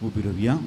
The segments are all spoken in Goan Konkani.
उबी रावया.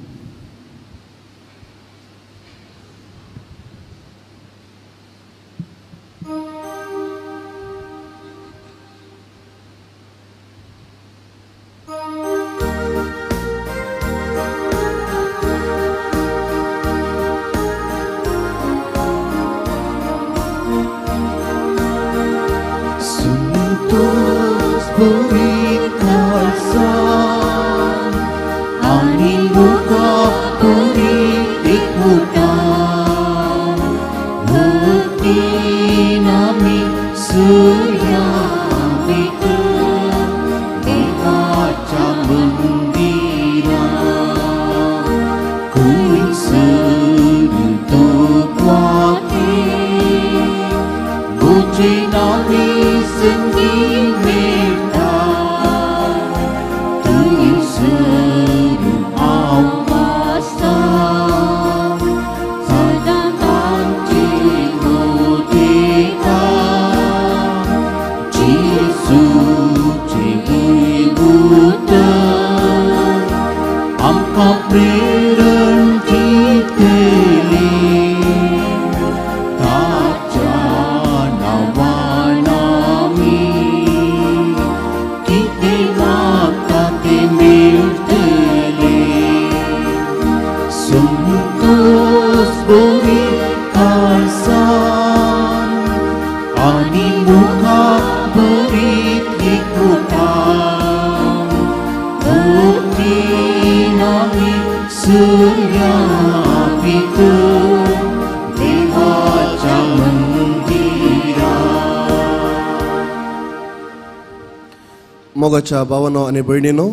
मोगाच्या भावानो आनी भयणीनो,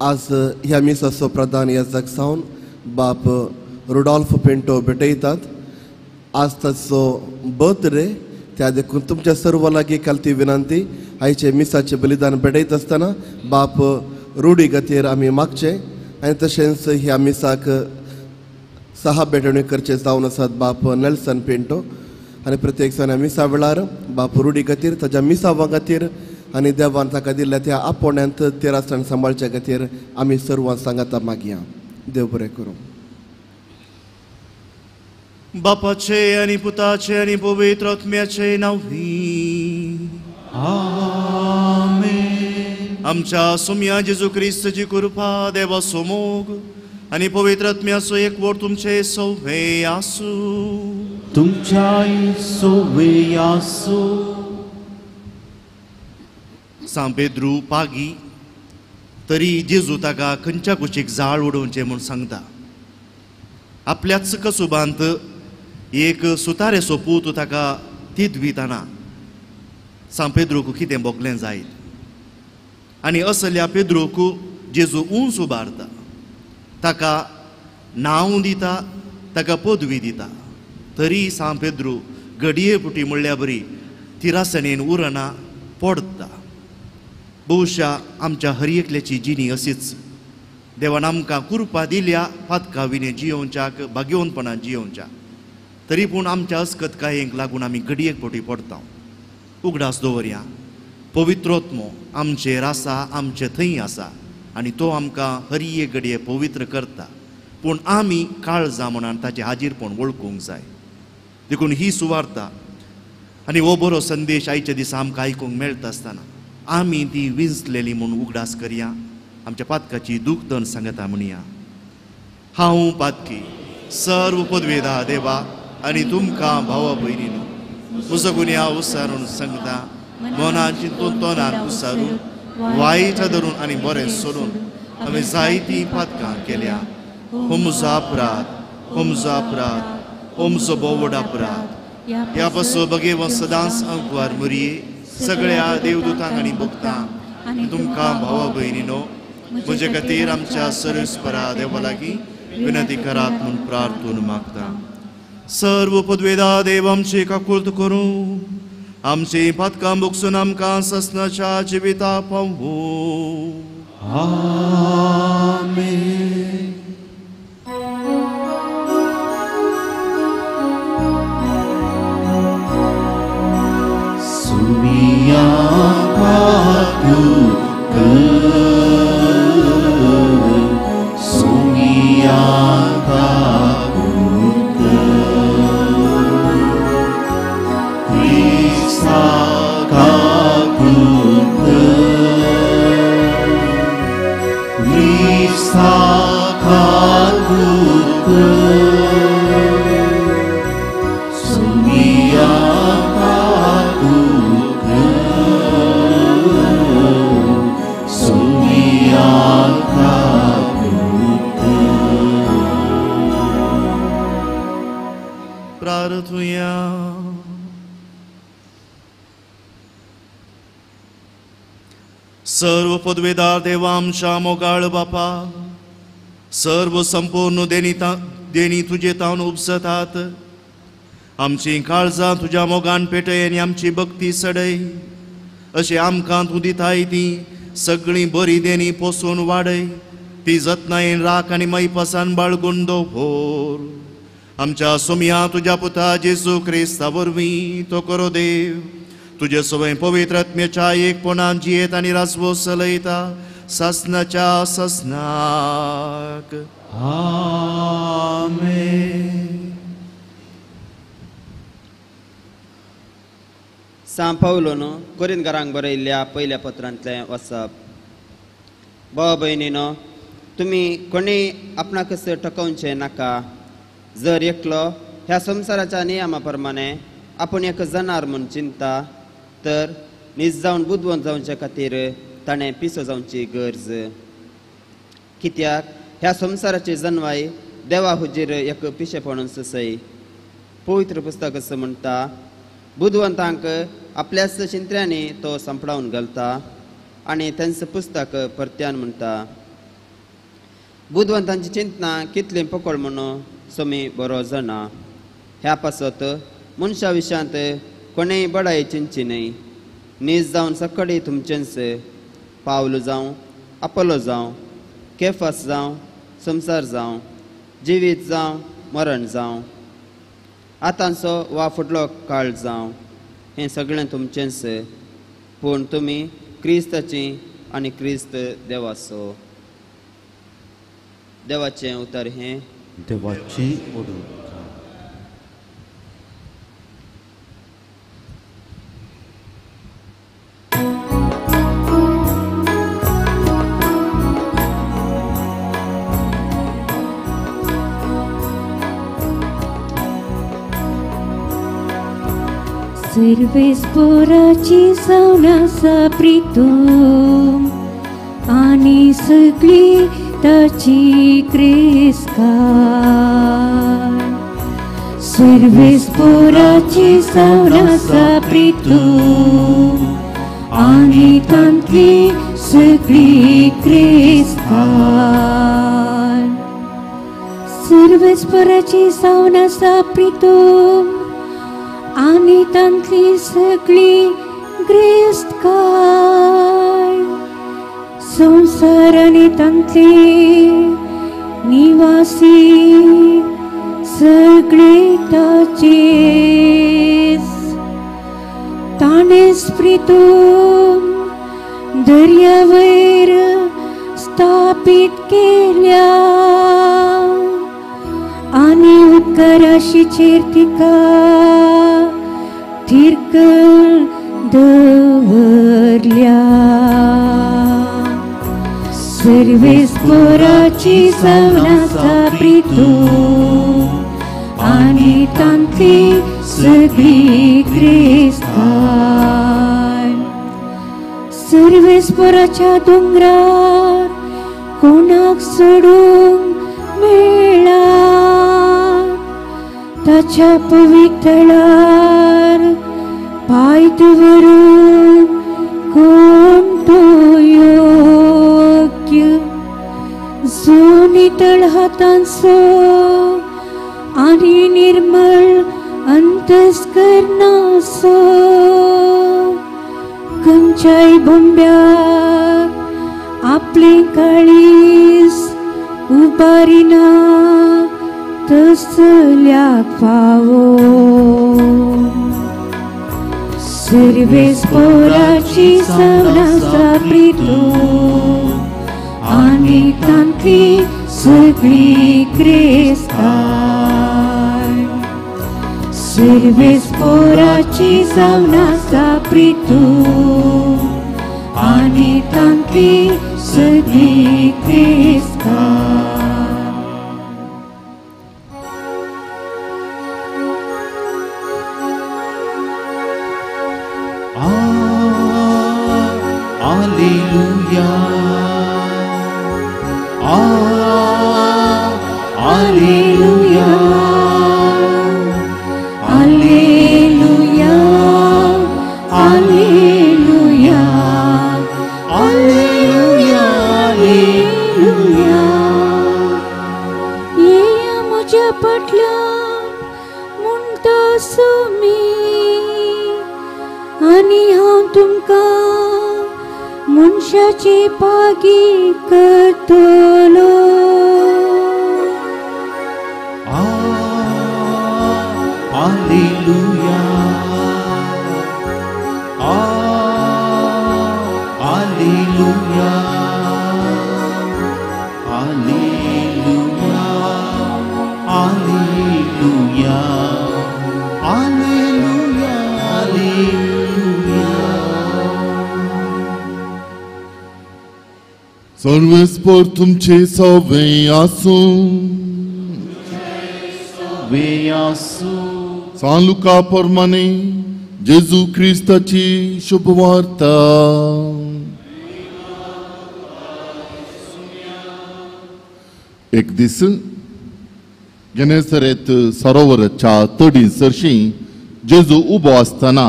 आज ह्या मिसाचो प्रधान याजक सावन बाप रुडॉल्फ पिंटो भेटयतात. आज ताचो बर्थडे, त्या देखून तुमच्या सर्व लागीं कालती विनंती, आयचे मिसाचें बलिदान भेटयत आसतना बाप रुडी खातीर आमी मागचें आनी तशेंच ह्या मिसाक सहा भेटवणी करचे जावन आसात बाप नेल्सन पिंटो. आनी प्रत्येक जाण ह्या मिसा वेळार बाप रुडी खातीर, ताच्या मिसावा खातीर आनी देवान ताका दिल्ल्या त्या आपोवण्यांत तेरासण सांबाळच्या खातीर आमी सर्वां सांगाता मागया. देव बरें करूं. बापाचे आनी पुताचे आनी पवित्र आत्म्याचे नांवी आमेन. आमच्या सोम्या जेजू क्रिस्ताची कृपा, देवाचो मोग आनी पवित्र आत्म्याचो एकवट तुमचे सवे आसूं. तुमच्याय सवे आसूं. सांव पेद्रू पागी तरी जेजू ताका खंयच्या कुशीक जाळ उडोवचें म्हूण सांगता. आपल्याच कसुबांत एक सुतारेचो पूत ताका तिदविताना सांव पेद्रूक कितें भोगलें जायत आनी असल्या पेद्रूक जेजू उंच उबारता, ताका नांव दिता, ताका पदवी दिता. तरी सांव पेद्रू घडये पुटी म्हणल्या बरी तिरासणेन उरना, पडटा. बहुशा आमच्या हर एकल्याची जिणी अशीच. देवान आमकां कृपा दिल्या पातका विणे जियोवच्याक, भाग्यवंतपणान जियोवच्याक, तरी पूण आमच्या अस्कतकायेंक लागून आमी घडयेक पटी पडटा. उगडास दवरया, पवित्रोत्मो आमचेर आसा, आमचे थंय आसा आनी तो आमकां हर एक घडये पवित्र करता. पूण आमी काळजां म्हणान ताचें हाजीरपण वळखूंक जाय. देखून ही सुवार्ता आनी हो बरो संदेश आयच्या दिसा आमकां आयकूंक मेळटा आसतना आमी ती विंचलेली म्हूण उगडास करया. आमच्या पातकाची दुखदन सांगता म्हणया. हांव पातकी सर्व पदवेदा देवा आनी तुमकां भावा भयणीनो म्हजो गुन्यांव उसारून सांगता, मनान चिंतून तोंडान उसारून वायट धरून आनी बरें सोडून हांवें जायतीं पातकां केल्या. हो म्हजो अपराध, हो म्हजो अपराध, हो म्हजो भोव व्हड अपराध. ह्या पासून बगेवन सदांच अंकवार मुरये सगळ्या देवदूतांक आनी भक्तांक आनी तुमकां भावा भयणीनो म्हजे खातीर आमच्या सर्वेस्परा देवा लागीं विनंती करात म्हूण प्रार्थून मागता. सर्व पदवेदा देव आमची काकुळट करूं, आमची पातकां भोगसून आमकां ससनाच्या जिविता पावूं. आमेन. सुमिया पाकू कर, क्रिस्ता काकूट कर, क्रिस्ता काकूट कर, सोमिया काकूट कर, सोमिया काकूट कर. प्रार्थुया. सर्व पदवेदार देवा आमच्या मोगाळ बापा, सर्व संपूर्ण देणी तुजे तावन उपसतात. आमची काळजां तुज्या मोगान पेटय आनी आमची भक्ती सडय, अशें आमकां तूं दिताय ती सगळीं बरी देणी पोसून वाडय, ती जतनायेन राख आनी मैपासान बाळगून दवर. आमच्या सोमया तुज्या पुता जेजू क्रिस्ता वरवीं तो करो देव तुजे सवय पवित्र आत्म्याच्या एकपणान जियेत आनी राजवो चलयता सासनाच्या सासनाक. आमेन. सांव पावलोन कोरिंतकारांक बरयल्ल्या पयल्या पत्रांतलें वाचप. भाव भयणीनो, तुमी कोणीय आपणाकच टकोवचें नाका. जर एकलो ह्या संवसाराच्या नियमा प्रमाणे आपूण एक जनार म्हूण चिंता तर नीज जावन बुदवंत जावचे खातीर ताणें पिसो जावची गरज. कित्याक ह्या संवसाराची जनवाय देवा हुजीर एक पिशेपणून ससय. पवित्र पुस्तक असं म्हणटा, बुदवंतांक आपल्याच शिंत्र्यांनी तो सांपडावन घालता आनी तांचें पुस्तक परत्यान म्हणटा. बुदवंतांची चिंतना कितली पकड म्हणून सोमी बरो जाणा. ह्या पासत मनशा विशयांत कोणेय बडाय चिंतची न्हय. नीज जावन सकाळी तुमचेंच पावल जावं, आपोलो जावं, केफास जावं, संवसार जावं, जिवीत जावं, मरण जावं, आतांचो वा फुडलो काळ जावं, हें सगळें तुमचेंच. पूण तुमी क्रिस्ताची आनी क्रिस्त देवाचो. देवाचें उतर हें देवाचें उतर. सर्वेस्पोराची जावन आसा प्रितूम आनी सगळी ताची क्रिस्तान. सर्वेस्पोराची जावन आसा प्रितूम आनी तांतली सगळी क्रिस्तान. सर्वेस्पोराची जावन आसा प्रितूम आनी तांतली सगळी ग्रेस्तकाय. संवसार आनी तांतले निवासी सगळे ताचेच. ताणेच प्रितूम दर्यावयर स्थापीत केल्या आनी उपकाराशीचेर तिका थिरकल दवरल्या. सर्वेस्पोराची जावन आसा प्रितूम आनी तांतली सगळी क्रिस्तान. सर्वेस्पोराच्या दोंगरार कोणाक सोडूंक मेळ्ळा, ताच्या पवित्रळार पांय दवरूंक कोण तो योग्य. जो नितळ हातांचो आनी निर्मळ अंतस्करणाचो, खंयच्याय बोंब्याक आपलें काळीज उबारिना तसल्याक फावो. सर्वेस्पोराची जावन आसा प्रितूम आनी तांतली सगळी क्रिस्तान. सर्वेस्पोराची जावन आसा प्रितू आनी तांतली सगळी क्रिस्तांव. Alleluia, Alleluia, Alleluia, Alleluia, Alleluia, Alleluia. येया म्हज्या फाटल्यान म्हणटा सुमी आनी हांव तुमकां मनशाची पागी करतलो. Alleluia, Alleluia, Alleluia, Alleluia, Alleluia, Alleluia. सर्वेस्पोर तुमचे सवे आसूं. सान लुका प्रमाणे जेजू क्रिस्ताची शुभवार्ता. एक दीस गेनेसरेत सरोवराच्या तडी सरशी जेजू उबो आसतना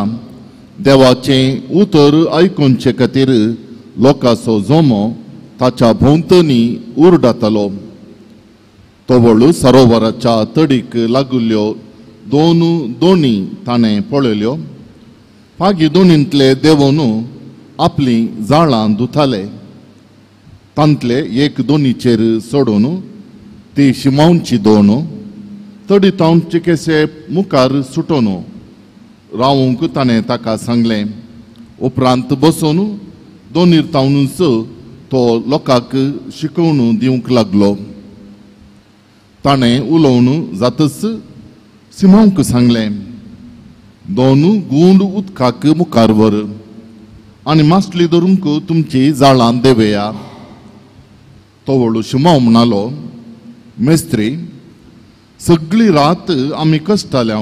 देवाचें उतर आयकुचे खातीर लोकांचो जमो ताच्या भोंवतणी उरडातालो. तवळ सरोवराच्या तडीक लागुल्ल्यो दोन दोणी ताणें पळयल्यो. पागी दोणींतले देवोन आपलीं जाळां धुताले. तांतले एक दोनीचेर सोडून ती शिमावची दोन तडी तावन चिकेसे मुखार सुटोन रावूंक ताणें ताका सांगलें. उपरांत बसून दोनीर तावनूच तो लोकांक शिकोवन दिवंक लागलो. ताणें उलोवन जातच सिमांवक सांगलें, दोन गुंड उदकाक मुखार व्हर आनी मासली धरूंक तुमची जाळां देवया. तो व्हडलो शिमांव म्हणालो, मेस्त्री, सगळी रात आमी कश्टाल्या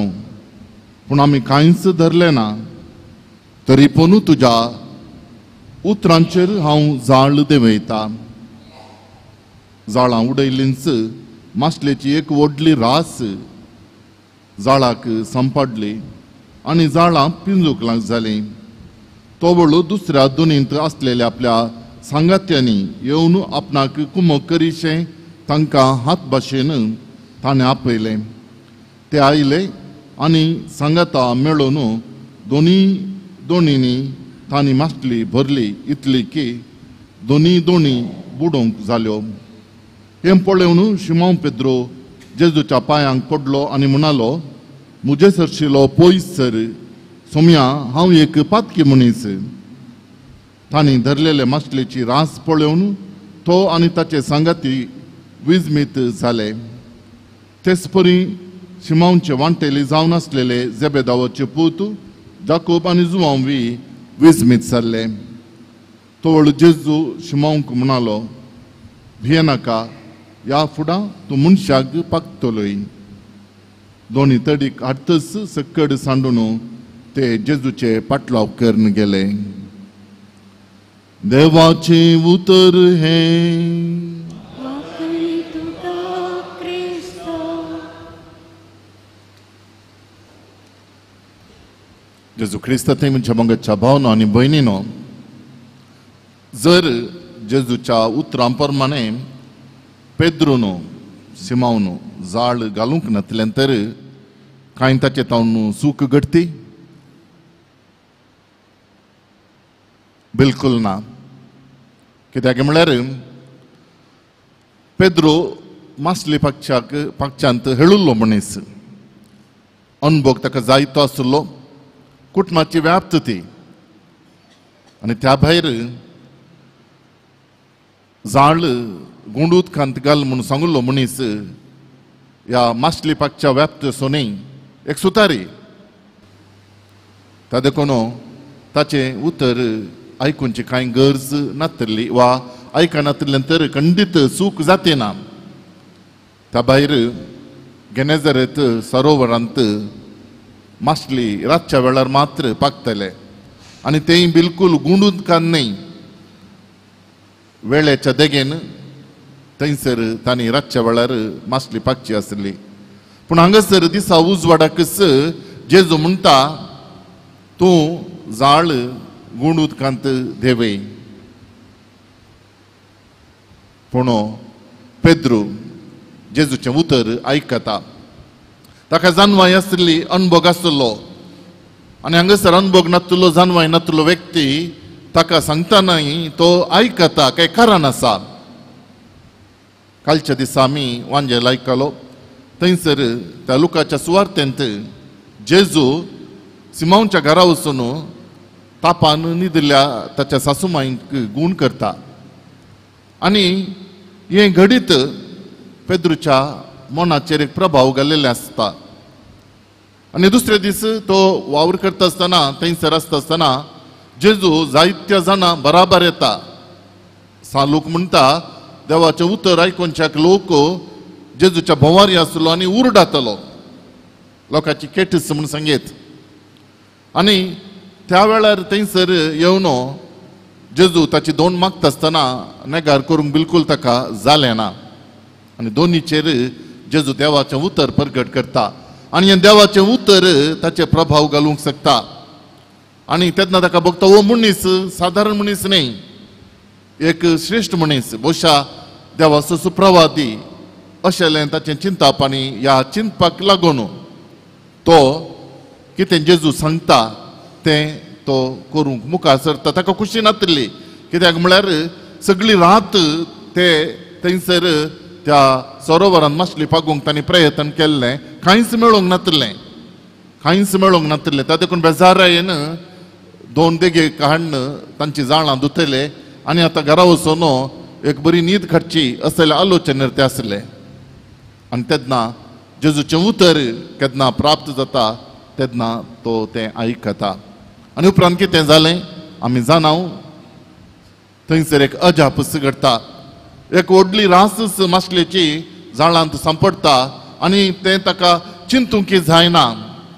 पूण आमी कांयच धरलें ना, तरी पूण तुज्या उतरांचेर हांव जाळ देंवयता. जाळां उडयलींच मासलेची एक व्हडली रास जाळाक सांपडली आनी जाळां पिंजूंक लाग जालीं. तो व्हडलो दुसऱ्या दोनींत आसलेल्या आपल्या सांगात्यांनी येवन आपणाक कुमक करीशें तांकां हात भाशेन ताणें आपयलें. ते आयले आनी सांगाता मेळोवन दोनी दोणींनी तांणी मासली भरली इतली की दोनी दोणी बुडोवंक जाल्यो. हें पळोवन शिमांव पेद्रो जेजूच्या पांयांक पडलो आनी म्हणालो, म्हजे सरशिलो पयस सर सोम्या, हांव एक पातकी मनीस. तांणी धरलेले मासलेची रास पळोवन तो आनी ताचे सांगाती विजमीत जाले. तेच परी शिमांवचे वांटेली जावन आसलेले जेबेदावाचे पूत जाकोब आनी जुवांव विजमीत जाल्ले. तो व्हडलो जेजू शिमांवक म्हणालो, भियेनाका, ह्या फुडां तूं मनशाक पाकतलोय. दोनी तडीक हाडतच सक्कड सांडून ते जेजूचे पाटलाव करून गेले. देवाचें उतर हें. जेजू क्रिस्त थंय म्हज्या मोगाच्या भावनो आनी भयणीनो, जर जेजूच्या उतरां प्रमाणे पेद्रोनो सिमावनो जाळ घालूंक नातलें तर कांय ताचें तावन चूक घडटी? बिलकुल ना. कित्याक म्हळ्यार पेद्रो मासली पाकच्याक पाकच्यांत हेळुल्लो मनीस, अनभोग ताका जायतो आसलो, कुटुंबाची व्याप्त ती, आनी त्या भायर जाळ गुंड उदकांत घाल म्हूण सांगुल्लो मनीस ह्या मासली पाकच्या व्याप्त सोनी एक सुतारी. ता देखून ताचें उतर आयकुची कांय गरज नातली वा आयकनातल्यान तर खंडीत चूक जाते ना. त्या भायर गेनेजरेत सरोवरांत मासली रातच्या वेळार मात्र पाकतले आनी तेय बिलकूल गुंडून कान न्हय, वेळेच्या देगेन थंयसर तांणी रातच्या वेळार मासली पाकची आसली. पूण हांगासर दिसा उजवाडाकच जेजू म्हणटा तूं जाळ गुंड उदकांत देवय. पूण पेद्रू जेजूचें उतर आयकता. ताका जानवाय आसली, अनभोग आसलो आनी हांगासर अनभोग नातलो, जानवाय नातलो व्यक्ती ताका सांगतानाय तो आयकता काय कारण आसा. कालच्या दिसा आमी वांजेल आयकलो थंयसर त्या लुकाच्या सुवार्तेंत जेजू सिमांवच्या घरा वचून तापान न्हिदिल्ल्या ताच्या सासूमांयक गूण करता आनी हें घडीत पेद्रूच्या मनाचेर एक प्रभाव घाल्लेले आसता. आनी दुसरे दीस तो वावर करता आसतना थंयसर आसता आसतना जेजू जायत्या जाणां बराबर येता. सालूक म्हणटा देवाचें उतर आयकुच्याक लोक जेजूच्या भोंवारी आसलो आनी उरडातलो लोकांची केटीस म्हूण सांगेत. आनी त्या वेळार थंयसर येवन जेजू ताची दोन मागता आसतना नेगार करूंक बिलकूल ताका जालें ना आनी दोनीचेर जेजू देवाचें उतर प्रगट करता आनी हें देवाचें उतर ताचे प्रभाव घालूंक शकता. आनी तेन्ना ताका बघता हो मनीस सादारण मनीस न्हय, एक श्रेश्ठ मनीस, भोवशा देवाचो सुप्रवादी अशें ताचें चिंतप. आनी ह्या चिंतपाक लागून तो कितें जेजू सांगता तें तो करूंक मुखार सरता. ताका खुशी नातली, कित्याक म्हळ्यार सगळी रात ते थंयसर त्या सरोवरान मासली पागूंक तांणी प्रयत्न केल्लें, कांयच मेळोंक नातलें, कांयच मेळोंक नातलें. त्या देखून बेजारायेन दोन देगे हाडून तांची जाळां धुतले आनी आतां घरा वचून एक बरी न्हीद काडची असले आलोचनेर ते आसले. आनी तेन्ना जेजूचें उतर केन्ना प्राप्त जाता तेन्ना तो तें आयकता. आनी उपरांत कितें जालें आमी जाणाव, थंयसर एक अजापस घडटा. एक व्हडली रासच मासलेची जाळांत सांपडटा आनी तें ताका चिंतूंक जायना.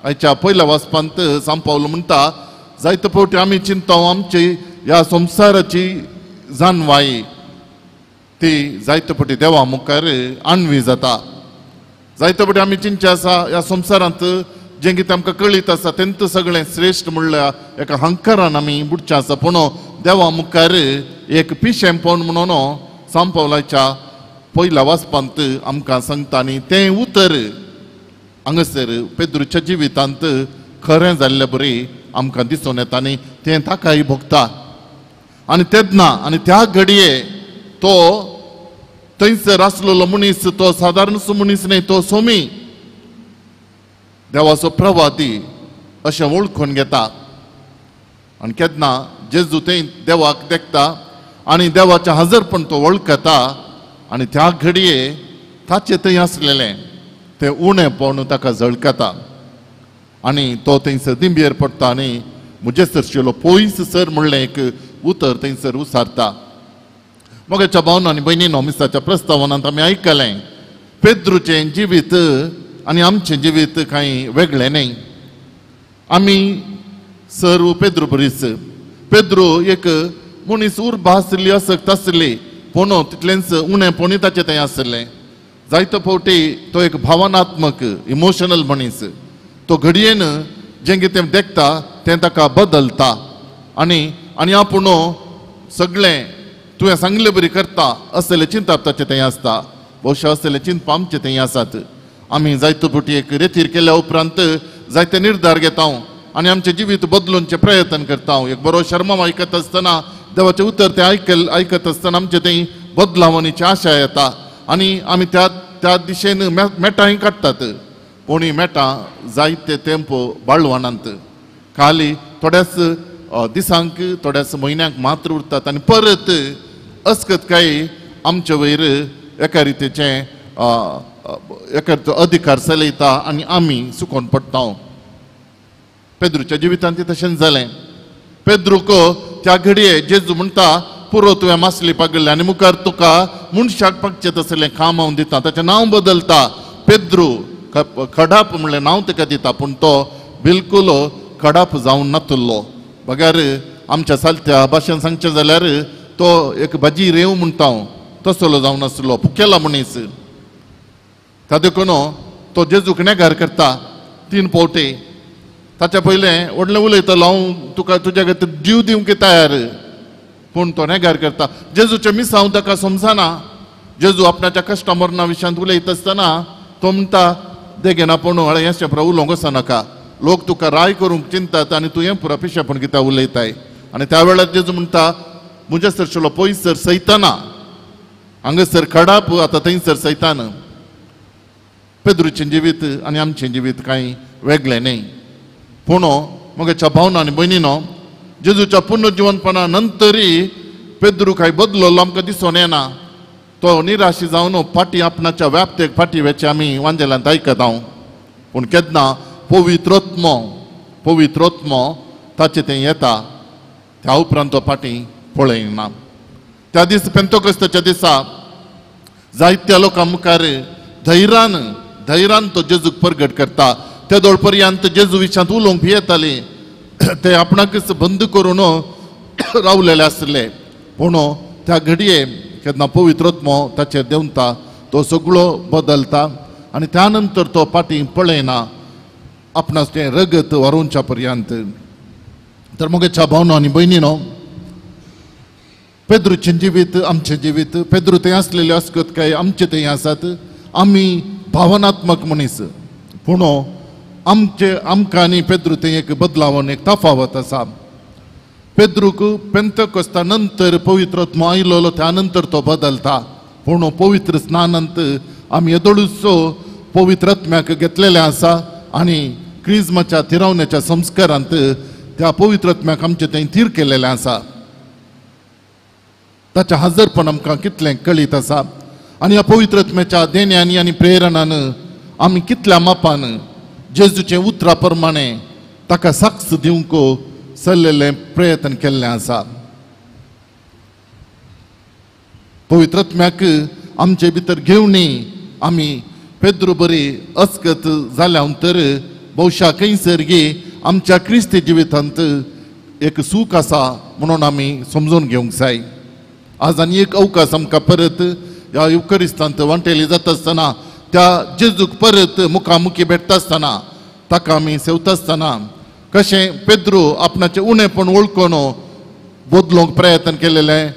आयच्या पयल्या वाचपांत सांपावलो म्हणटा जायते फावटी आमी चिंता आमची ह्या संवसाराची जानवाय ती जायते फावटी देवा मुखार आणवी जाता. जायते फावटी आमी चिंतचें आसा ह्या संवसारांत जें कितें आमकां कळीत आसा तेंच सगळें श्रेश्ठ म्हणल्यार एका हंकारान आमी बुडचें आसा. पूण देवा मुखार एक पिशेंपण म्हणून सांपावलाच्या पयल्या वाचपांत आमकां सांगता. आनी तें उतर हांगासर पेद्रूच्या जिवितांत खरें जाल्ले बरी आमकां दिसून येता आनी तें ताकाय भोगता. आनी तेन्ना आनी त्या घडये तो थंयसर आसलेलो मनीस तो सादारण मनीस न्हय, तो सोमी देवाचो प्रवादी अशें वळखून घेता. आनी केन्ना जेजू थंय देवाक देखता आनी देवाचें हजरपण तो वळखता आनी त्या घडये ताचें थंय आसलेलें तें उणेपण ताका झळकता आनी तो थंयसर दिंबेर पडटा आनी म्हजे सरशिलो पयस सर म्हणलें एक उतर थंयसर उसारता. मोगाच्या भावना आनी भयणीनो, मिसाच्या प्रस्तावनांत आमी आयकलें पेद्रूचें जिवीत आनी आमचें जिवीत कांय वेगळें न्हय. आमी सर्व पेद्रू बरीच. पेद्रू एक मनीस उर्बा आसली, असक्त आसली, पूण तितलेंच उणेपणी ताचें थंय आसलें. जायते फावटी तो एक भावनात्मक इमोशनल मनीस, तो घडयेन जें कितें देखता तें ताका बदलता आनी आनी आपूण सगळें तुवें सांगले बरी करता असलें चिंतप ताचें थंय आसता. भोवशा असलें चिंतप आमचें थंय आसात. आमी जायते फावटी एक रेतीर केल्या उपरांत जायते निर्धार घेता आनी आमचें जिवीत बदलूनचें प्रयत्न करता. एक बरो शर्मा आयकत आसतना देवाचें उतर तें आयकत आसतना आमचें थंय बदलावणीची आशा येता आनी आमी त्या त्या दिशेन मेटांय काडटात. पूण ही मेटां जायते तेंपो बाळवानांत खाली थोड्याच दिसांक थोड्याच म्हयन्यांक मात्र उरतात आनी परत अस्कत काय आमचे वयर एका रितीचें एकाचो अधिकार चलयता आनी आमी सुकोन पडटा. पेद्रूच्या जिवितांत तें तशेंच जालें. पेद्रूक त्या घडये जेजू म्हणटा पुरो तुवें मासली पागल्ले आनी मुखार तुका मनशाक पागचें तसलें काम हांव दिता. ताचें नांव बदलता, पेद्रू खडाप म्हणलें नांव ताका दिता, पूण तो बिलकुल खडाप जावन नातुल्लो. बगर आमच्या सालत्या भाशेन सांगचें जाल्यार तो एक भाजी रेंव म्हणटा हांव तसलो जावन आसलो, पुकेला मनीस. त्या देखून तो जेजूक नेगार करता 3 पावटी. ताच्या पयलें व्हडलें उलयतलो हांव तुका तुज्या खातीर जीव दिवंक तयार, पूण तो नेगार करता. जेजूचें मिसांव ताका समजना. जेजू आपणाच्या कश्टा मरणा विशयांत उलयता आसतना तो म्हणटा देगेना पूण हळें हें पुरा उलोवंक वचनाका, लोक तुका राय करूंक चिंतात आनी तूं हें पुरा पिशेपण कित्याक उलयताय. आनी त्या वेळार जेजू म्हणटा म्हज्या सरशिलो पयसर सैताना, हांगासर खडाप आतां थंयसर सैतान. पेद्रूचें जिवीत आनी आमचें जिवीत कांय वेगळें न्हय. पूण म्हज्या भावना आनी भयणीनो जेजूच्या पुनर्जिवनपणा नंतरय पेद्रू कांय बदललो आमकां दिसून येना. तो निराशी जावन फाटी आपणाच्या व्याप्तेक फाटी वेचे आमी वांजेलांत आयकता हांव. पूण केन्ना पवित्रोत्मो पवित्रोत्मो ताचें तें येता त्या उपरांत तो फाटी पळयना. त्या दीस पेंतोकस्ताच्या दिसा जायत्या लोकां मुखार धैरान धैरान तो जेजूक परगट करता. त्या दोळ पर्यंत जेजू विशांत उलोवंक भियेताले, ते आपणाकच बंद करून रावलेले आसले. पूण त्या घडये केन्ना पवित्रोत्मो ताचेर देंवता तो सगळो बदलता आनी त्या नंतर तो फाटीं पळयना आपणाचें तें रगत वारोवच्या पर्यंत. तर म्हज्या भावनो आनी भयणीनो पेद्रूचें जिवीत आमचें जिवीत, पेद्रू थंय आसलेले आसकत काय आमचे थंय आसात. आमी भावनात्मक मनीस, पूण आमचे आमकां आनी पेद्रू थंय एक बदलावन एक तफावत आसा. पेद्रूक पेंतकोस्ता नंतर पवित्रत्मो आयलोलो त्या नंतर तो बदलता, पूण पवित्र स्नानांत आमी येदोळूचो पवित्रत्म्याक घेतलेलें आसा आनी क्रिज्माच्या थिरावण्याच्या संस्कारांत त्या पवित्रत्म्याक आमचें थंय थीर केलेलें आसा. ताचें हाजरपण आमकां कितलें कळीत आसा आनी ह्या पवित्रत्म्याच्या देण्यांनी आनी प्रेरणान आमी कितल्या मापान जेजूचें उतरा प्रमाणे ताका साक्ष दिवंक चल्लेलें प्रयत्न केल्लें आसा. पवित्रत्म्याक आमचे भितर घेवणी आमी पेद्रू बरी अस्कत जाल्या तर भोवशा खंयसर गे आमच्या क्रिस्ती जिवितांत एक सूख आसा म्हणून आमी समजून घेवंक जाय. आज आनी एक अवकाश आमकां परत ह्या युकरिस्तांत वांटेली जाता आसतना त्या जेजूक परत मुखामुखी भेटता आसतना ताका आमी सेवता आसतना कशें पेद्रू आपणाचें उणेपण वळखून बदलूंक प्रयत्न केलेलें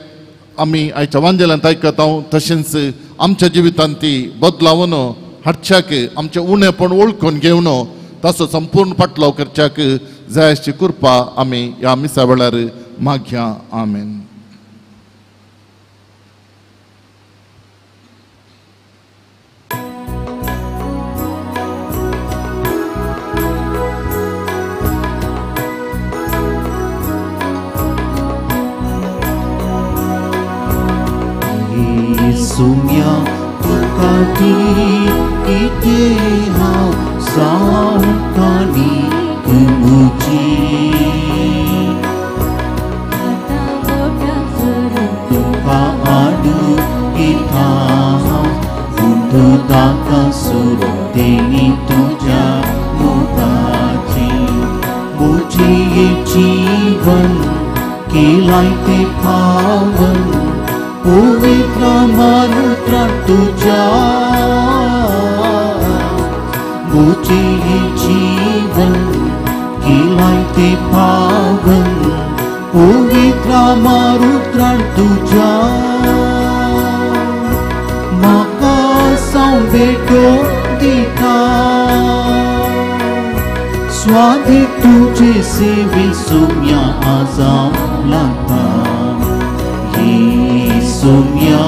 आमी आयच्या वांजेलांत आयकता. तशेंच आमच्या जिवितांत ती बदलावन हाडच्याक आमचें उणेपण वळखून घेवन ताचो संपूर्ण पाटलाव करच्याक जाय अशी कृपा आमी ह्या मिसा वेळार मागया. आमेन. सुम्या तुका दी कितें हांव सावकानी म्हजी तुका आडू किता हांव हुंद ताका सुरतेनी तुज्या मोगाची म्हजी जीवन केलाय तें पावन पवित्र मारुत्र तुझ्या म्हजें जीवन केलाय तें पावन पवित्र मारुत्र तुझ्या म्हाका सांबेटो दिता स्वादी तुझे सेवे सुम्या आजाव लागता सुम्या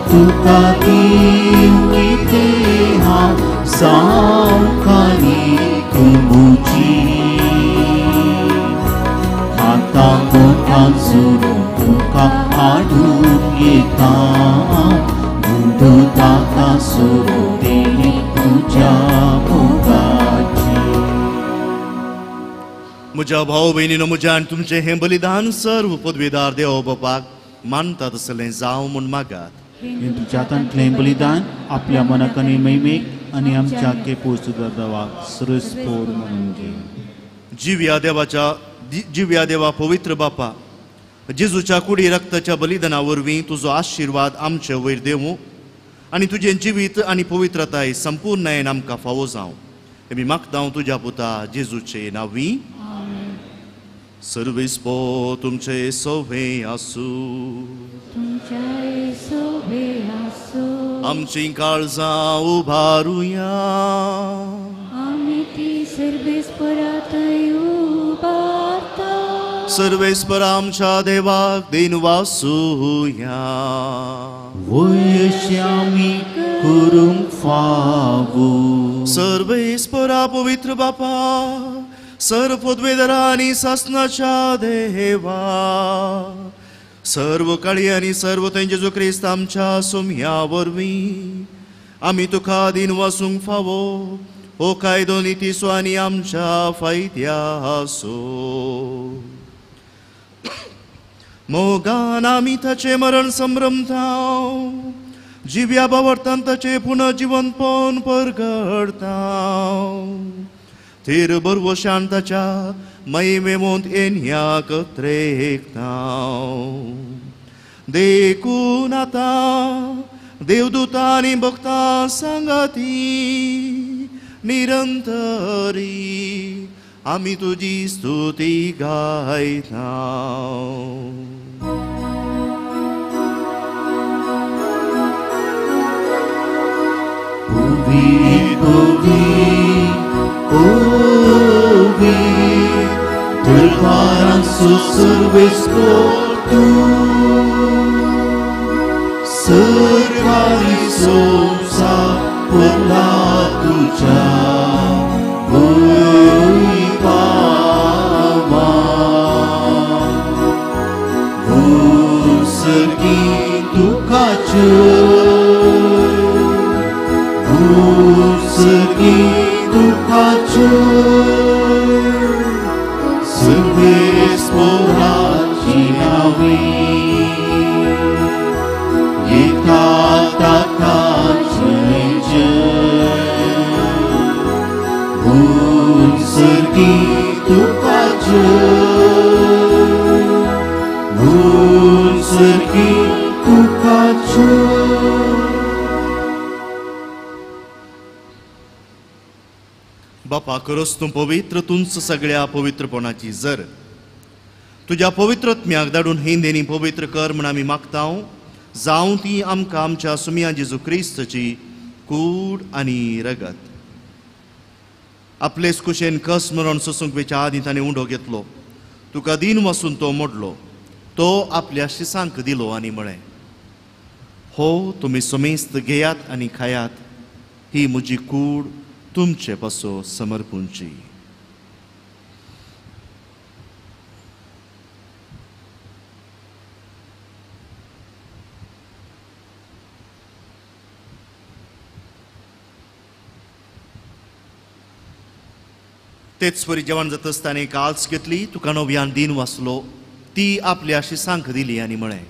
तुका दिवं कितें हांव सावकारी म्हजी आतां बोटां जोडून तुका हाडून येता. तूं ताका सोदिली तुज्या मोगाची. म्हज्या भाव भयणीनो, म्हज्या आनी तुमचें हें बलिदान सर्व पदवीदार देव बापाक मानता तसलें जावं म्हूण मागात. तुमच्या हातांतलें बलिदान आपल्या मनाक आनी महिमेक आनी आमच्या केपोस देवाक सरस्पोर म्हणून घे. जिव्या देवाच्या जिव्या देवा पवित्र बापा, जेजूच्या कुडी रक्ताच्या बलिदाना वरवीं तुजो आशिर्वाद आमचे वयर देवूं आनी तुजें जिवीत आनी पवित्रताय संपूर्णायेन आमकां फावो जावं. आमी मागता तुज्या पुता जेजूचे नांवी. सर्वेस्पो तुमचे सोवे आसूं. आमचीं काळजां उबारुया. सर्वेस्पर आमच्या देवाक दिन वासुया. वयशी आमी करूंक फावो. सर्वेस्परा पवित्र बापा, सर्व पदवेधरा आनी सासनाच्या देवा, सर्व काळी आनी सर्व थंय जेजू क्रिस्त आमच्या सोम्या वरवीं आमी तुका दिन वासूंक फावो हो कायदो नितीचो आनी आमच्या फायद्याचो. मोगान आमी ताचें मरण संभ्रमता, जिव्या बावर्तान ताचें पुनर्जिवनपण परगडता, थीर बरवशान ताच्या महिमेमोंत येन्याक त्रेकता. देखून आतां देवदूतां आनी भक्तां सांगाती निरंतरी आमी तुजी स्तुती गायता. पुवी पुवी पुवी दरबारांचो सर्वेस्पर तूं, सरकारी संवसार भरला तुज्या वैभावान. सर्गी तुका जय, सर्गी तुका जय, सर्वेस्पराची नांवी येता ताका जय जय. सर्गी तुका जय, सर्गी तुका जय. बापा, खरोच तूं पवित्र, तुंच सगळ्या पवित्रपणाची जर तुज्या पवित्रत्म्याक धाडून ही देणी पवित्र कर म्हण आमी मागता. जावं ती आमकां आमच्या सुमया जेजू क्रिस्तची कूड आनी रगत. आपलेच कुशेन कस मरण सोसूंक वेच्या आदीं ताणें उंडो घेतलो, तुका दीन वासून तो मोडलो, तो आपल्या शिसांक दिलो आनी म्हळें, हो तुमी समेस्त घेयात आनी खायात, ही म्हजी कूड तुमचे पासो समर्पूंची. तेच परी जेवण जातच ताणें काल्स घेतली, तुका नव्यान दीन वाचलो, ती आपल्या शिसांक दिली आनी म्हळें,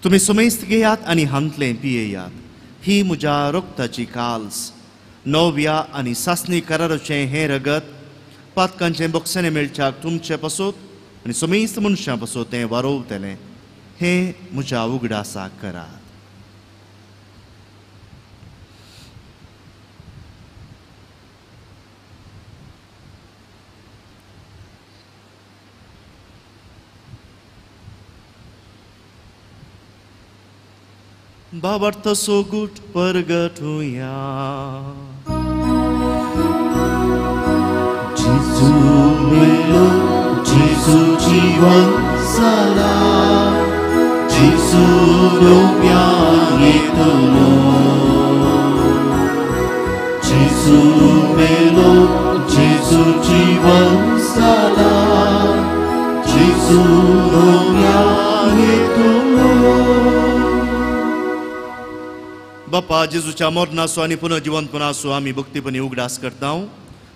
तुमी समेस्त घेयात आनी हांतलें पियेयात, ही म्हज्या रक्ताची काल्स, नव्या आनी सासणी कराराचें हें रगत पातकांचें बोक्साणें मेळच्याक तुमचे पासत आनी समेस्त मनशां पासत तें वारोवतलें. हें म्हज्या उगडासाक करात. बाबार्थ सोगूट परगटुया. जेजू मेलो, जेजू जीवन जाला, जेजू नव्यान येतलो. जेजू मेलो, जेजू जीवन जाला, जेजू नव्यान येतलो. बापा जेजूच्या मरणाचो आनी पुनर्जिवंतपणाचो आमी भक्तीपणी उगडास करता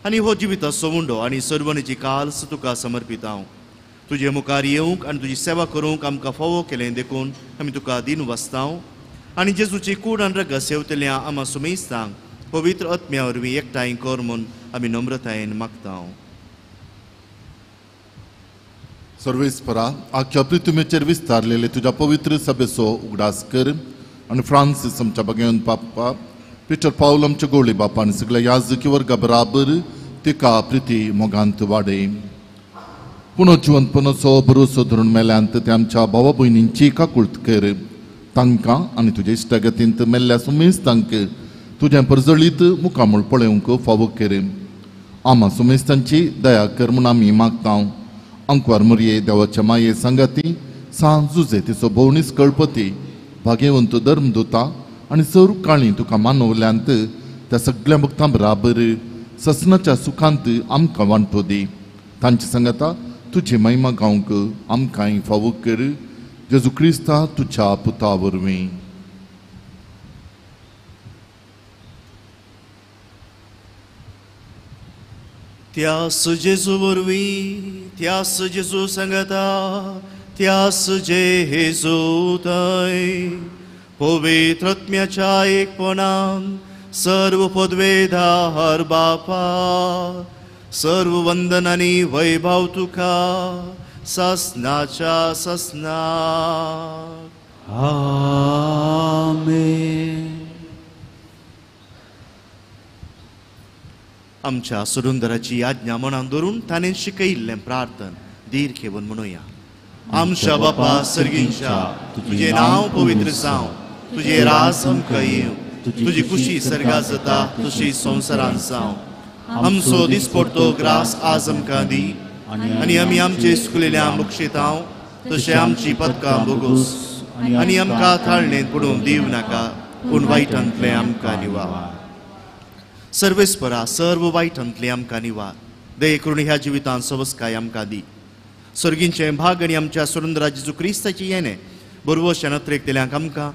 आनी हो जिविताचो उंडो आनी सर्वणीची काल्स तुका समर्पिता. तुजे मुखार येवंक आनी तुजी सेवा करूंक आमकां फावो केलें देखून आमी तुका दिन वाचता आनी जेजूची कूड आनी रगत सेवतल्या आमा सुमेस्तांक पवित्र आत्म्या वरवीं एकठांय कर म्हूण आमी नम्रतायेन मागता. सर्वेस्परा आख्या पृथ्वीचेर विस्तारलेले तुज्या पवित्र सभेचो उगडास कर आनी फ्रांसीस आमच्या बगेवन बापा पिटर पावल आमच्या गोळी बापा आनी सगळ्या याजकी वर्गा बराबर तिका प्रिती मोगांत वाडय. पुनर्जिवंतपणाचो भरोसो धरून मेल्यांत ते आमच्या भावा भयणींची काकूळत कर. तांकां आनी तुज्या इश्टागतींत मेल्ल्या सुमेस्तांक तुजें परजळीत मुखामूळ पळोवंक फावो कर. आमा सुमेस्तांची दया कर म्हूण आमी मागता. अंकवार मुरये देवाच्या माये सांगाती सांज जुजे तिचो भोवनीस कळपती भाग्यवंत धर्मदुता आनी सर काळी तुका मानवल्यांत त्या सगळ्या भक्तां बराबर ससनाच्या सुखांत आमकां वांटो दी. तांचे सांगाता तुजी महिमा गावंक आमकांय फावो कर. जेजू क्रिस्ता तुज्या पुता वरवीं. त्यास जेजू वरवीं, त्यास जेजू सांगता, त्यास जेजू थंय पवित्र आत्म्याच्या एकपणान सर्व पदवेधार बापा सर्व वंदन आनी वैभव तुका ससनाच्या ससना. आमेन. आमच्या सुरुंदराची आज्ञा मनान धरून ताणें शिकयिल्लें प्रार्थन धीर घेवन म्हणुया. आमच्या बापा सर्गींच्या, तुजें नांव पवित्र जावं, तुजें राज आमकां येवं, तुजी खुशी सर्गां जाता तशी संवसारांत जावं. आमचो दिसपडतो ग्रास आज आमकां दी आनी आमी आमचे चुकलेल्या बक्षितांव तशें आमची पदकां भोगोस आनी आमकां थाळणेंत पडूंक दिवं नाका, पूण वायटांतलें आमकां निवार. सर्वेस्परा सर्व वायटांतलें आमकां निवार. दये करून ह्या जिवितांत सवस्काय आमकां दी. सर्गींचें भाग आनी आमच्या सुरेंद्रा जेजू क्रिस्ताची येणें बरवश्या नत्रेकतल्यांक आमकां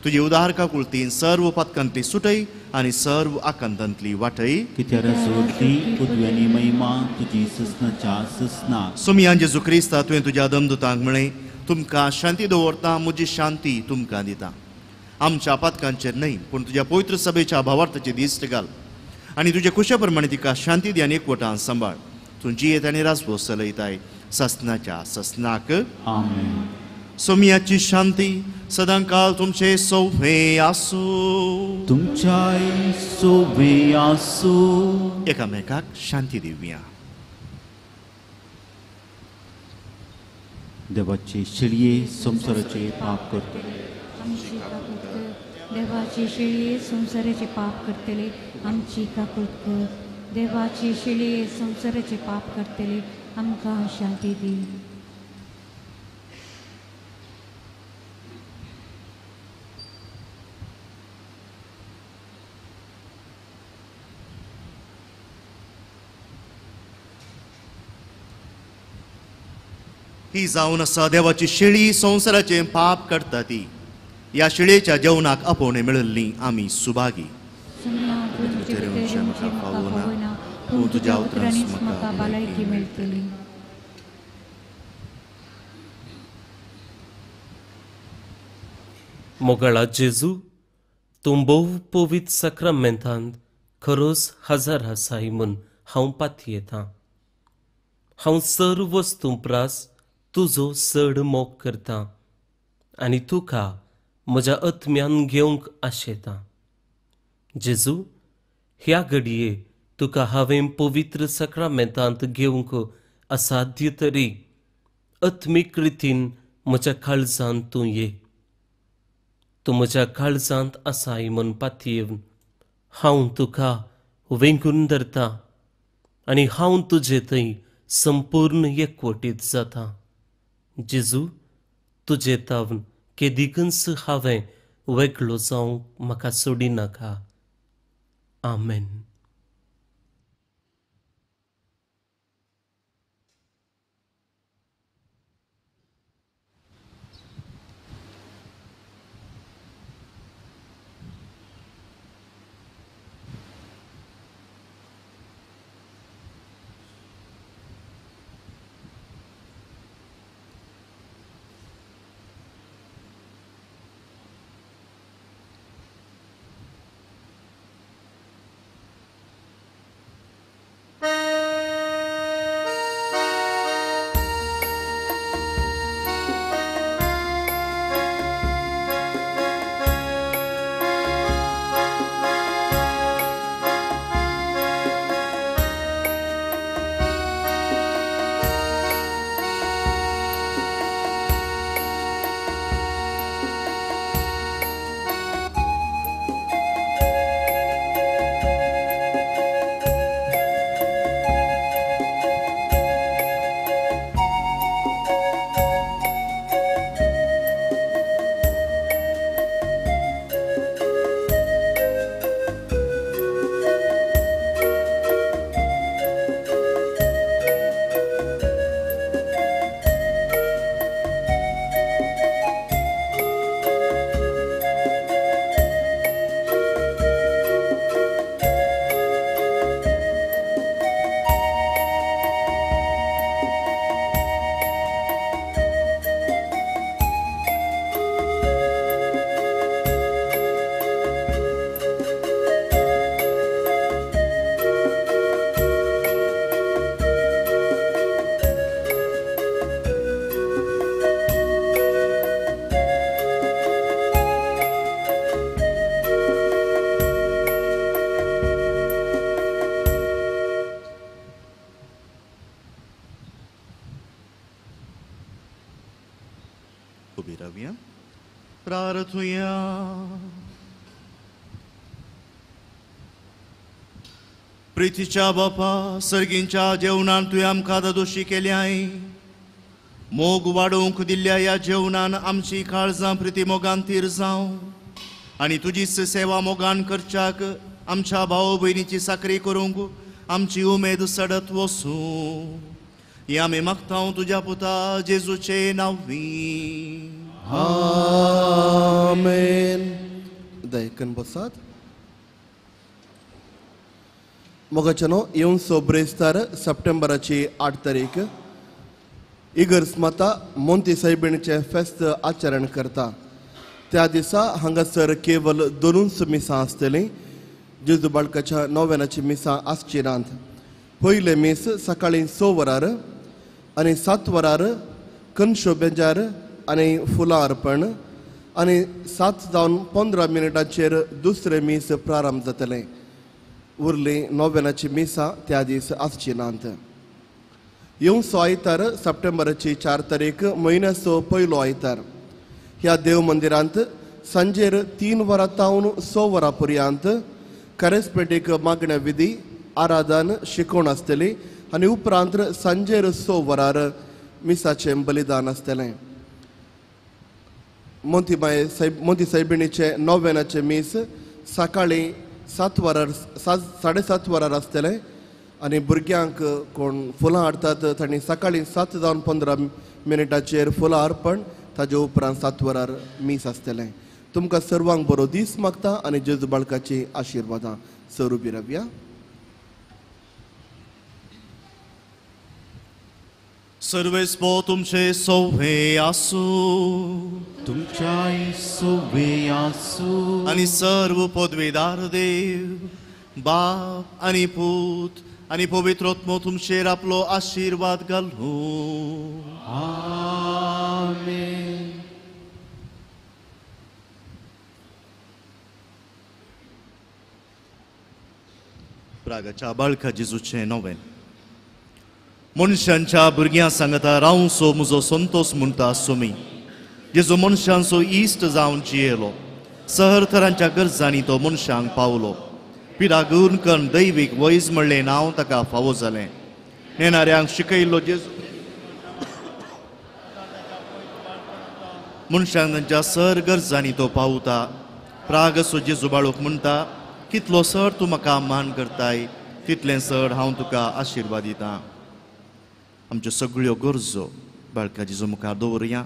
तुजे उदार काकुळतीन सर्व पातकांतली सुटय आनी सर्व आकांतांतली वाटय. कित्याक सोडली पृथ्वी महिमा तुजी ससनाच्या ससना. सोमियान जेजू क्रिस्ता तुवें तुज्या दमदुतांक म्हळें, तुमकां शांती दवरता, म्हजी शांती तुमकां दिता. आमच्या पातकांचेर न्हय पूण तुज्या पवित्र सभेच्या भावार्थाचे दिश्ट घाल आनी तुज्या कुशा प्रमाणे तिका शांती दी आनी एकवटान सांबाळ. तूं जियेत आनी राजभोस चलयताय ससनाच्या ससनाक. आमेन. सोमियाची शांती सदांकाल तुमचे सोवे आसूं. तुमच्याय सोवे आसूं. एकामेकाक शांती दिवया. देवाचे शिळये संवसाराचे पाप करतले. आमची काकूत कर. देवाची शिळये संवसाराचे पाप करतले आमची काकूत कर. देवाची शिळये संवसाराचे पाप करतले आमकां शांती दी. ही जावन आसा देवाची शेळी संवसाराचें पाप करता ती. ह्या शेळयेच्या जेवणाक आपोवणें मेळिल्ली आमी सुभागी. तुज्या उतरांनीच म्हाका भलायकी मेळटली. मोगाळा जेजू, तूं भोव पवित्र साक्रामेंतांत खरोच हजार आसाय म्हूण हांव पातयेतां. हांव सर्व वस्तूं प्रास तुजो चड मोग करता आनी तुका म्हज्या आत्म्यान घेवंक आशेतां. जेजू, ह्या घडये तुका हांवें पवित्र साक्रामेंतांत घेवंक असाध्य तरी आत्मीक रितीन म्हज्या काळजांत तूं ये. तूं म्हज्या काळजांत आसाय म्हूण पातयेवन हांव तुका वेंगून धरता आनी हांव तुजे थंय संपूर्ण एकवटीत जाता. जेजू, तुजे तावन केदिकूच हांवें वेगळो जावंक म्हाका सोडिनाका. आमेन. उबी रावया, प्रार्थुया. प्रितीच्या बापा, सर्गींच्या जेवणान तुवें आमकां दादोशी केल्याय. मोग वाडोवंक दिल्ल्या ह्या जेवणान आमची काळजां प्रिती मोगान तीर जावं आनी तुजीच सेवा मोगान करच्याक आमच्या भाव भयणीची साकरी करूंक आमची उमेद सडत वसूं. ही आमी मागता तुज्या पुता जेजूचे नांवी. आमेन. दयकन बसात. मोगाच्यानो, येवचो ब्रेस्तार सप्टेंबराची 8 तारीख इगर्ज माता मोंती सायबिणीचें फेस्त आचरण करता. त्या दिसा हांगासर केवल 2 मिसां आसतलीं. जेजू बाळकाच्या नोवेनाची मिसां आसची नात. पयलें मीस सकाळीं 6 वरार आनी 7 वरार कनशो बेजार आनी फुलां अर्पण आनी 7:15 दुसरें मीस प्रारंभ जातलें. उरली नोवेनाची मिसां त्या दीस आसची नात. येवचो आयतार सप्टेंबराची 4 तारीख म्हयन्याचो पयलो आयतार ह्या देव मंदिरांत सांजेर 3 वरां तावन 6 वरां पर्यंत कॅरिस्मेटीक मागण्या विधी आराधन शिकोवण आसतली आनी उपरांत सांजेर 6 वरार मिसाचें बलिदान आसतलें. मोंती सायबिणीचें नोवेनाचें मीस सकाळीं 7 वरार 7:30 वरार आसतलें आनी भुरग्यांक कोण फुलां हाडटात तांणी सकाळीं 7:15 फुलां अर्पण, ताजे उपरांत 7 वरार मीस आसतलें. तुमकां सर्वांक बरो दीस मागता आनी जेजू बाळकाची आशिर्वादां. सर उबी रावया. सर्वेस्पो तुमचे सोवे आसूं, तुमच्याय सोवे आसूं. आनी सर्व पदवेदार देव बाप आनी पूत आनी पवित्र आत्मो तुमचेर आपलो आशिर्वाद घालूं. आमेन. प्रागाच्या बाळका जेजूचें नोवेन. मनशांच्या भुरग्यां सांगता रावसो म्हजो संतोस म्हणटा सुमी. जेजू मनशांचो इश्ट जावन जियेलो. सहर थरांच्या गरजांनी तो मनशांक पावलो. पिरागून कन दैवीक वैज म्हणलें नांव ताका फावो जालें. नेणाऱ्यांक शिकयल्लो जेजू मनशांक तांच्या सर गरजांनी तो पावता. प्रागसो जेजू बाळूक म्हणटा, कितलो सर तूं म्हाका मान करताय तितलें सर हांव तुका आशिर्वाद दितां. आमच्यो सगळ्यो गरजो बाळका जेजू मुखार दवरुया.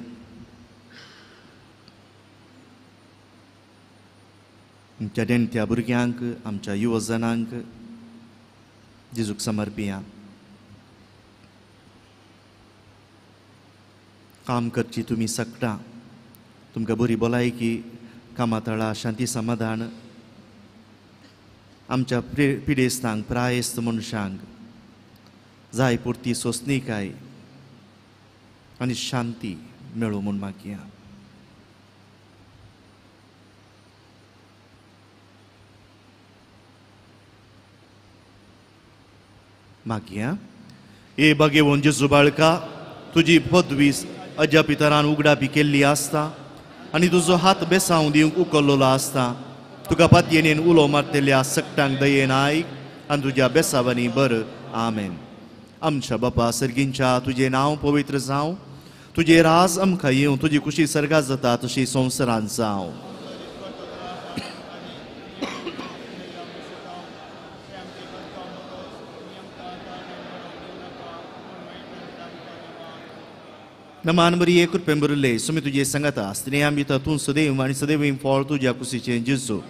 आमच्या देणत्या भुरग्यांक, आमच्या युवजनांक जेजूक समर्पिया. काम करची तुमी सगटां, तुमकां बरी भलायकी, कामातळा शांती समाधान. आमच्या पिडेस्तांक, प्रायेस्त मनशांक जाय पुरती सोंसणीकाय आनी शांती मेळूं म्हूण मागया. मागया. ए बागेवन जेजू बाळका, तुजी पदवी अज्या पितरान उगडापी केल्ली आसता आनी तुजो हात बेसांव दिवंक उखल्लोलो आसता. तुका पातयेन उलो मारतल्या सगटांक दयेन आयक आनी तुज्या बेसावांनी बर. आमेन. आमच्या बापा सर्गींच्या, तुजें नांव पवित्र जावं, तुजें राज आमकां येवं, तुजी खुशी सर्गात जाता तशी संवसारांत जावं. नमान बरी एक कृपेन भरिल्ले सुमी तुजे सांगाता, स्त्रियां भितर तूं सदैव आनी सदैव फळ तुज्या कुशीचें जेजू.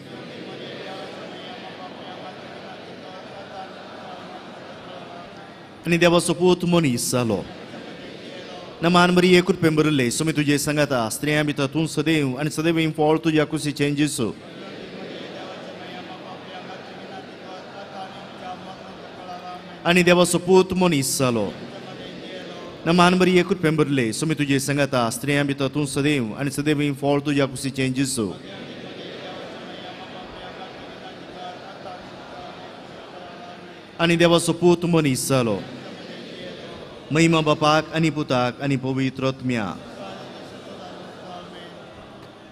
आनी देवाचो पूत मनीस जालो. नमान बरी एक कृपेन भरिल्ले सुमी तुजे सांगाता, स्त्रियां भितर तूं सदैव आनी सदैव फळ तुज्या कुशीचें जेजू. आनी देवाचो पूत मनीस जालो. नमान बरी एक कृपेन भरिल्ले सुमी तुजे सांगाता, स्त्रियां भितर तूं सदैव आनी सदैव फळ तुज्या कुशीचें जेजू. आनी देवाचो पूत मनीस जालो. महिमा बापाक आनी पुताक आनी पवित्र आत्म्याक.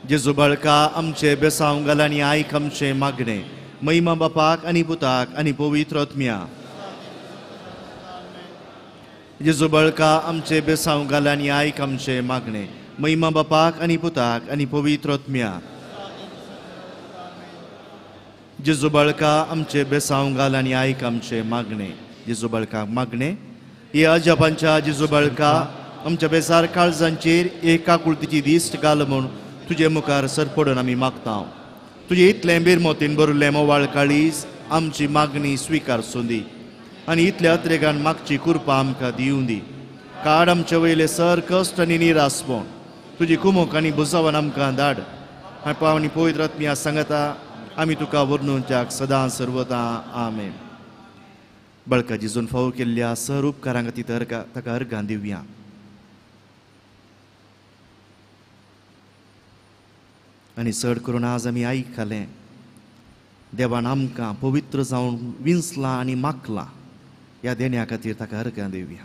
जेजू बाळका आमचे बेसांव घाल आनी आयक आमचें मागणें. महिमा बापाक आनी पुताक आनी पवित्र आत्म्या. जेजू बाळका आमचे बेसांव घाल आनी आयक आमचें मागणें. महिमा बापाक आनी पुताक आनी पवित्र आत्म्या. जेजू बाळका आमचे बेसांव घाल आनी आयक आमचें मागणें. जेजू बाळका मागणें. हे अजापांच्या जेजू बाळका आमच्या बेसार काळजांचेर एक काकुळतीची दिश्ट घाल म्हूण तुजे मुखार सरपडून आमी मागता. तुजे इतलें बेरमोतीन भरिल्लें मोवाळ काळीज आमची मागणी स्विकार सोंदी आनी इतल्या अत्रेगान मागची कृपा आमकां दिवं दी. काड आमचे वयले सर कश्ट आनी निरासपण तुजी कुमोक आनी बुजावन आमकां धाड. आनी आनी पवित्र आत्म्या सांगता आमी तुका वर्णुच्याक सदां सर्वदा. आमेन. बळका जेजून फावो केल्ल्या सर उपकारांक ती ताका अर्गां दिवया. आनी चड करून आज आमी आयकलें देवान आमकां पवित्र जावन विंचलां आनी मागलां. ह्या देण्या खातीर ताका अर्गां दिवया.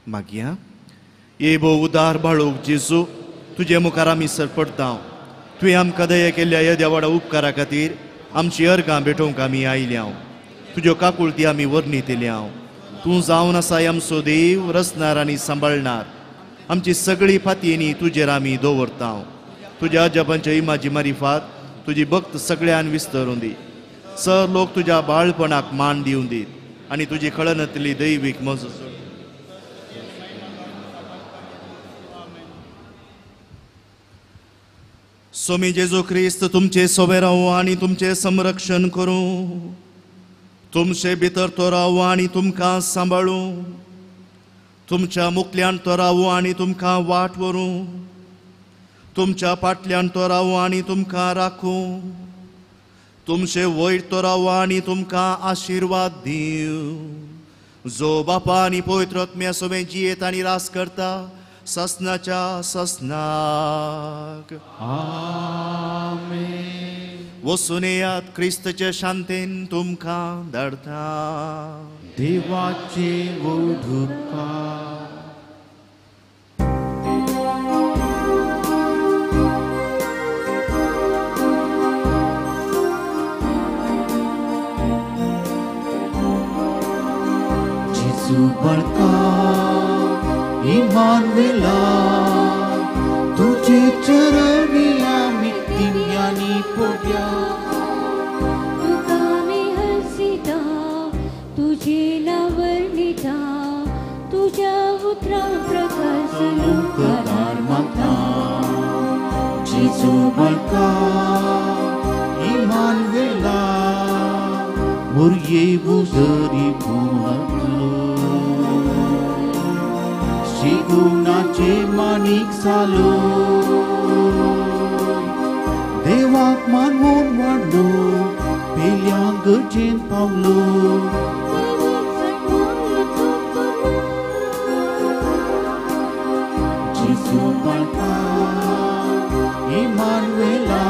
मागया. ए भोव उदार बाळूक जेजू तुजे मुखार आमी सरपडटा. तुवें आमकां दया केल्ल्या ह्या देवाडा उपकारा खातीर आमची अर्गां भेटोवंक आमी आयल्या. तुज्यो काकुळती आमी वर्णितल्या. तूं जावन आसाय आमचो देव रचणार आनी सांबाळणार. आमची सगळी फातयेनी तुजेर आमी दवरता. तुज्या अजापांच्या इमाजी मारिफात तुजी भक्त सगळ्यान विस्तरून दी. सर लोक तुज्या बाळपणाक मान दिवन दीत आनी तुजी कळनातली दैवीक मज. स्वामी जेजू क्रिस्त तुमचे सोबे रावो आनी तुमचें संरक्षण करूं. तुमचे भितर तो रावो आनी तुमकां सांबाळूं. तुमच्या मुखल्यान तो रावो आनी तुमकां वाट व्हरूं. तुमच्या फाटल्यान तो रावो आनी तुमकां राखूं. तुमचे वयर तो रावो आनी तुमकां आशिर्वाद दिवं. जो बापा आनी पवित्र आत्म्या सोबे जियेत आनी रास करता ससनाच्या ससनाक. आमेन. वचून येयात क्रिस्तचे शांतेन तुमकां धाडटा. देवाचे वोडुपकार. जेजू बाळका इमानुएला तुझे चरणी आमी दिव्यांनी पोड्या. तुका आमी हसिता तुझे नांव वर्णिता तुज्या उतरां प्रकाश उपकार मागता. जेजू बाळका इमानुएला मुरये उजरी भुवतलो शिगुणाचे माणिक जालो. देवाक मानवून वाडलो पेल्या गरजेन पावलो. जेजू बाळका इमानुएला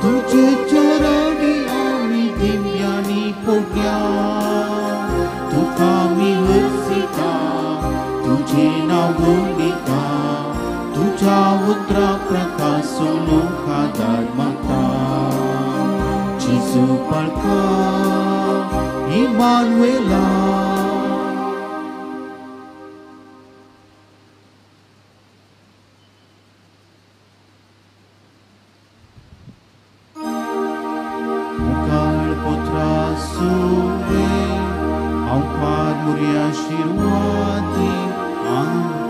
तुझे चरणी आमी दिव्यांनी पोड्या. तुका आमी हसिता तुझे नांव वर्णिता तुझ्या उतरा प्रकाश लोकादार मागता. जेजू बाळका इमानुएला. मुखार पुत्रा सुवे हांव मुरी आशिर्वादी. आमेन.